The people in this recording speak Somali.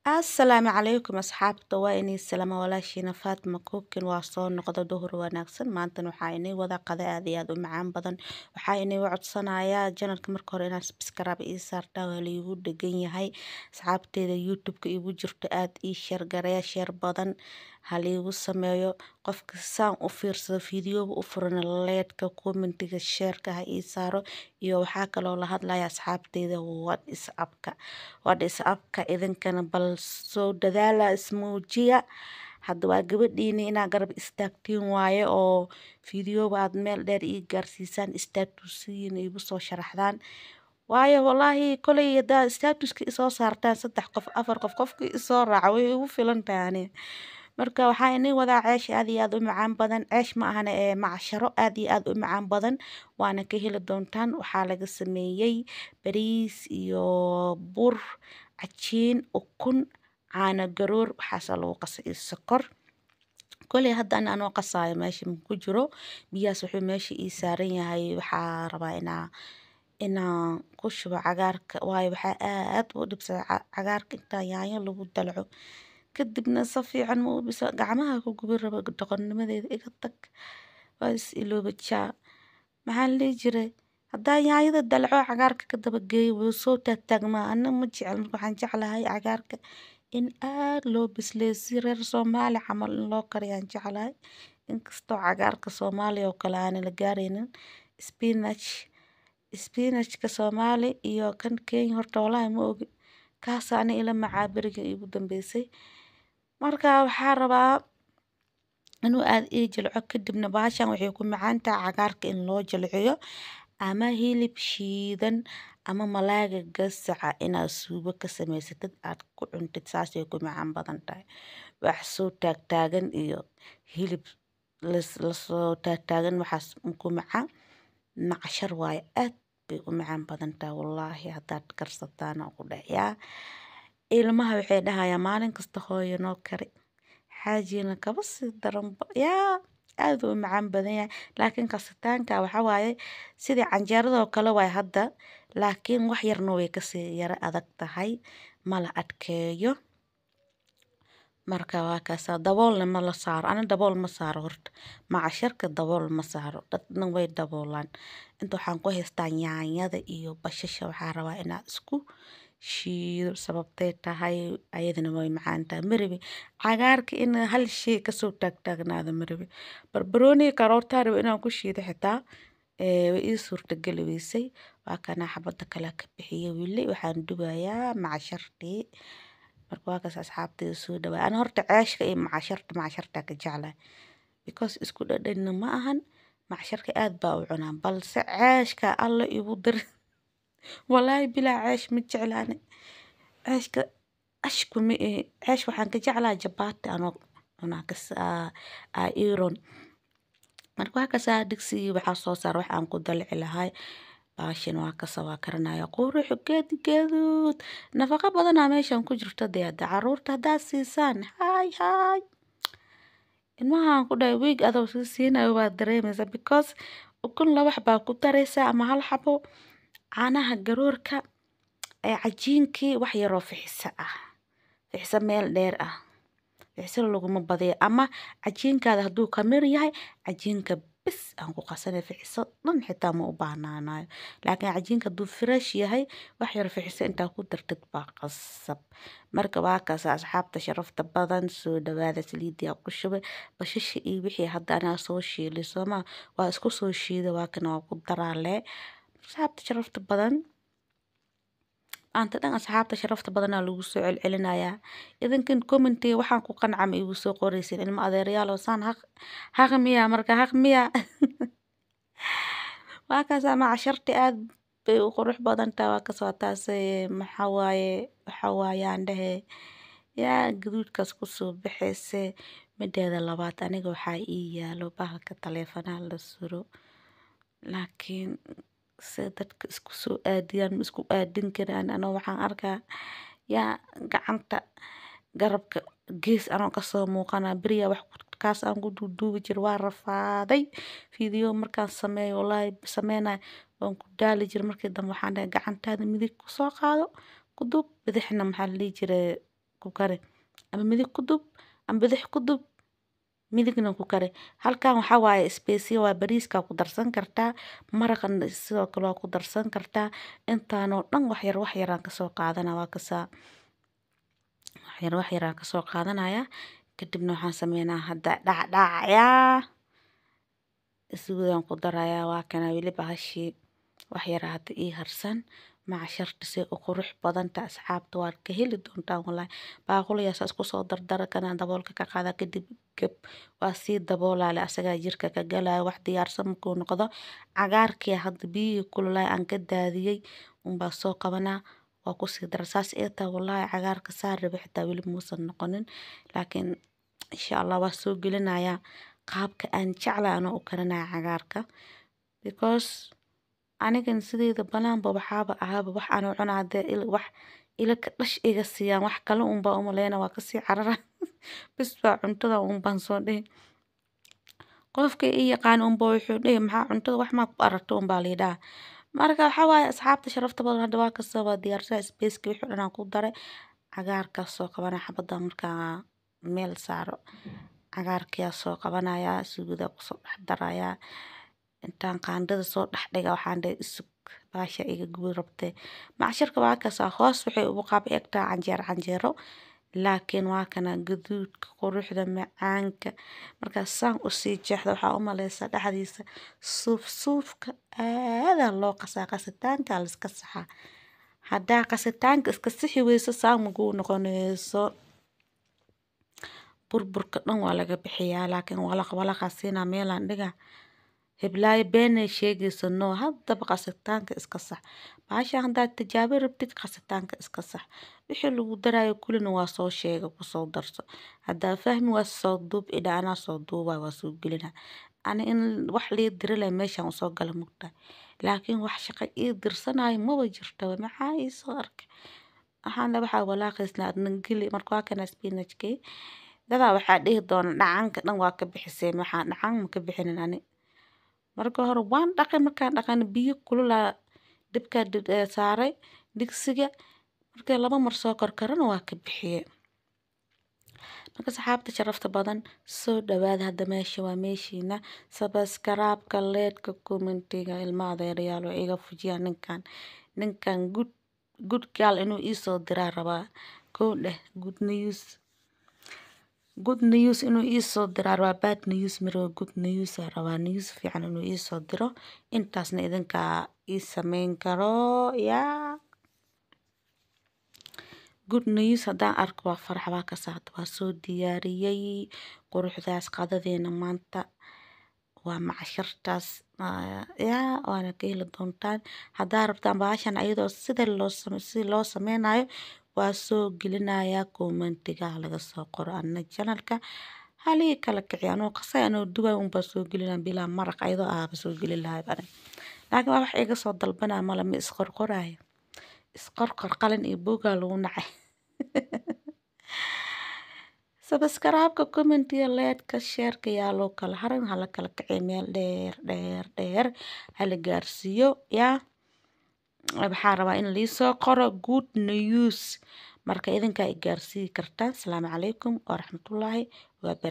Asalaamu calaykum asxaabta, waa inay salama walaashiina Faatma Cooking. Waa soo noqda, duhur wanaagsan. Maantana waxaa inay wada qada aad iyo aad u macaan badan. Waxaa inay codsanayaa channelka marka hore inaad subscribe ii saartaa, waa laigu dhegan yahay. Asxaabteeda YouTube-ka igu jirto, aad ii share gareeya, share badan ha liigu sameeyo. Qofka saan u fiirsado fiidiyoga u furan, like-ka, commentiga, shareka ha ii saaro. Iyo waxaa kaloo la hadlaya asxaabteeda WhatsApp-ka, idinkana bal soo dadaala, ismuujiya. Hadda waa gabadhiini, inaa garab istaagtiin waaye oo fiidiyoga aad meel dheer ii gaarsiisaan, statusiyin iigu soo sharaxdaan waayo. Wallaahi koley hadaa statuska isoo saartaan, saddex qof, afar qof, qofkii isoo raaca way igu filan tahay aniga. Marka waxaa inii wadaa ceesh aad iyo aad u macaan badan. Ceesh ma ahane ee macsharo aad iyo aad u macaan badan, waana ka heli doontaan. Waxaa laga sameeyey bariis iyo bur, cajiin, ukun, caano garoor, waxaasaa lagu qasay iyo sokor. Koley hadda ani anoo qasaayo meesha ku jiro biyahaas, wuxuu meesha ii saaran yahay. Waxaa rabaa inaa ku shubo cagaarka, waayo waxaa aad u dhibsada cagaarka intaa yaanyo lagu dalco, kadibna si fiican ma u bisa, gacmaha ku gubi rabo. Doqonnimadeeda iga tag, waa is ilooba. Maxaa la dhihi jiray, haddaa yaanyada dalco cagaarka ka daba geeyo, wuu soo taagtaagmaa, ana ma jecel. Marka waxaan jeclahay cagaarka in aad loo bisleeyo, si reer Soomaali camal in loo kariyaan jeclahay, inkastoo cagaarka Soomaaliya oo kale aanan la gaaraynin. Spinach, spinachka Soomaali iyo kan Kenya horta walahi ma ogi, kaasa ani ila macaa beriga iigu dambeysay. Marka waxaa rabaa inuu aad ii jilco. Kadibna bahashan waxay ku macaan tahay cagaarka in loo jilciyo, ama hilib shiidan ama malaaga gasaca inaad suugo ka samaysatid, aad ku cuntid, saasay ku macaan badan tahay. Wax soo taagtaagan iyo hilib lasoo taagtaagan, waxaas ku macaan. Macshar waaye, aad bay u macaan badan tahay wallaahi. Haddaad karsataan ku dhexyaa, ilmaha waxay dhahayaan maalin kasta hooyo noo kari, xaajina kaba sii daranba. Yaa aad u macaan badan yahay, laakiin kasitaanka waxa waaye sidii canjeeradoo kale waay hadda, laakiin wax yarna way kasii yaro adag tahay, ma la adkeeyo. Marka waa kaasa, daboolna ma la saaro. Ani dabool ma saaro horta, macsharka dabool ma saaro, dadna way daboolaan. Inta waxaan ku haystaa yaanyada iyo bashasha, waxaa rabaa inaa isku shiido, sababtay tahay ayadana way macaan tahay. Marabi cagaarka in hal shay kasoo taagtaagnaado, marabi. Barbarooni, karootaa rabo inaan ku shiido xitaa, way ii suurtageli weysay. Waa kana xabada kale ka bixiyay, wili waxaan dubayaa macshartii. Marka waa kaas asxaabtayda, soo dhawaa. Ana horta ceeshka iyo macsharta, macsharta ka jeclahay because isku dhadhanna ma ahan. Macsharka aad baa u cunaa, balse ceeshka Alla igu dir, walaahi bilaa ceesh ma jeclaani. Ceeshka ashku ma ihi, ceesh waxaan ka jeclahay jabaati anoo cunaa kas aa iron. Marka waa kasaa, digsigii waxaa soo saar wax aan ku dalci lahay. Baashin waa kasa, waa karinaya, qurux geed gaduud, nafaqo badanaa meeshan ku jirto. Dee hadda caruurta haddaad siisaan, haay haay, ilmahan ku dhahay week adoo sii siinayo waad dareemaysaa, because ukun laba xabaa ku daraysaa ama hal xabo, caanaha garoorka ee cajiinkii, wax yaroo fixisa ah, fixisa meel dheer ah, fixisa laguma badiyo. Ama cajiinkaada hadduu kamir yahay, cajiinka bis aan ku qasanay, fixiso dhan xitaa ma u baahnaanayo. Laakiin cajiinka hadduu fresh yahay, wax yar fixiso intaa ku dartid baa qasab. Marka waa kaas asxaabta sharafta badan, soo dhawaada. Saliidii ku shubay, basasha iyo wixii hadda anaa soo shiilay sooma, waa isku soo shiiday, waa kana, waa ku daraale. Asxaabta sharafta badan, maanta dhan asxaabta sharafta badanaa lagu soo celcelinayaa. Idinkan commentiga waxaan ku qancama igu soo qoraysin, ilmo adeerayaal oo saan haq haq miya, marka haq miya. Waa kaas macsharti, aad bay u qurux badan tahay. Waa kasoo taas, maxaa waaye, waxa waayaan dhehe yaa gaduudkaas kusoo baxayse. Mideeda labaad, aniga waxaa ii yaalo bahalka taleefanaha la suro, laakiin se dadka isku soo aadiyaan, ma isku aadin karaan. Anoo waxaan arkaa yaa gacanta garabka gees anoo kasoo muuqana beriya, wax kaas aan ku duuduubi jira, waa rafaaday. Video markaan sameeyo, wallaahi sameynayo waan ku daali jira. Markii dambe waxaan dhahay gacantaada midig kusoo qaado, ku duub, bidixna maxaa la dhihi jiray. ku kari, ama midig ku dub ama bidix ku dub, midigna ku kari. Halkan waxaa waaye spesiya, waa bariiska ku darsan kartaa, maraqana sidoo kale waa ku darsan kartaa. Intaanoo dhan wax yar wax yaraan kasoo qaadana, waa kasaa wax yar wax yaraan kasoo qaadanaya. Kadibna waxaan sameynaa hadda dhacdhacyaa isugudan ku darayaa. Waa kana weli bahashii wax yar hadda ii harsan. Macsharta see u qurux badanta asxaabta, waad ka heli doontaan wallaahi. Baaquliyaas isku soo dardara, kana daboolka ka qaada, kadib gab waa sii daboolaale, asagaa jirka ka galaya. Wax diyaarsan markuu noqdo, cagaarkii hadda biyihii kululaay aan ka daadiyey unbaa soo qabanaa, waa kusii dara. Saas ee taa wallaahi cagaarka saa rabe xitaa weli muusan noqonin, laakiin insha Allah waa soo gelinayaa qaabka aan jeclahay anoo u karinaya cagaarka, because anigan sideeda banaanba waxaaba ahaaba wax aan cunaa hadee wax ila ka dhash iga siiyaan, wax kale unbaa umaleyna, waa kasii carara bis baa cuntada unbaan soo dhihi. Qofka i yaqaan unba wuxuu dhihi maxaa cuntada wax maa ku aragto unbaa liidhaha. Marka waxaa waaye asxaabta sharafta badan, hadda waa kasta waa diyaarsaa spaceki wixii dhan aan ku daray. Cagaarkaas soo qabana xabada markaa meel saaro, cagaarkiyaa soo qabanayaa, suugada kusoo dhex darayaa. Intaan qaandada soo dhex dhiga waxaan dhahay isug baasha iga gubi rabtee. Macsharka waa kasaa hoos waxay ugu qaab egtaa canjeero canjeero, laakiin waa kana gaduudka quruxda macaanka. Markaa saan usii jeexda waxaa u maleysaa dhexdiisa suuf suufka. Aadaa loo qasaa, qasitaanka la iska saxaa. Haddaa qasitaanka iska sixi weyso saan makuu noqonayso. Burburka dhan waa laga bixiyaa, laakiin walaq walaqaa siinaa meelaan dhiga heblaayo beenay sheegayso. No, haddaba qasitaanka iska sax baasha haddaad tijaabo rabtid, qasitaanka iska sax. Wixii lagu daraayo kulina waa soo sheega, kusoo darso. Haddaa fahmi waa soo duub idha, anaa soo duubay waa soo gelina. Ani in wax lii diri leh meeshaan usoo gala mugtahay, laakiin wax shaqo ii dirsanayo maba jirto. Maxaa ii soo arkay waxaan le waxaa walaaqaysna adna geli. Marka waa kana spinachkii. Dadaa waxaa dhihi doona dhacanka dhan waa ka bixisay. Maxaa dhacan ma ka bixinin ani? Marka hore waan dhaqay, markaan dhaqana biyo kululaa dibkaa saaray digsiga, markii laba mar soo karkarana waa ka bixiyey. Marka saxaabta sharafta badan soo dhawaada, hadda meesha waa meeshiina. Sabaskaraabka, leedka, commentiga, ilma adeerayaal oo iga fujiya ninkan. Ninkan good good girl inuu iisoo diraa rabaa. Kow dheh good news, good news inuu iisoo diraa rabaa. Bad news maro, good news aa rabaa, news fiican inuu iisoo diro. Intaasna idinkaa ii sameyn karo yaa. Good news haddaan arko waa farax. Waa kasaata waa soo diyaariyey quruxdaas qadadeena maanta waa macshartaas yaa, waana ka heli doontaan. Haddaa rabtaan bahashan ayadoo sida loo si loo sameynayo waa soo gelinayaa, commentiga laga soo qoro. Anna channelka halii kala kiciyo, anoo qasay anoo dubay unbaa soo gelinaa bilaa maraq ayadoo ahaba soo gelin lahay bane, laakiin waa wax iga soo dalbanaa mala ma isqorqoraayo. Isqorqor qalin iyo buugaa lagu nacay. Sabskaraabka, commentiga, leedka, sheerka yaa loo kala haran, hala kala kiciyo, meel dheer dheer dheer hala gaarsiiyo yaa. Waxaa rabaa in liisoo qoro good news, marka idinkaa i gaarsii kartaan. Asalaamu calaykum waraxmatullaahi wabarakatu.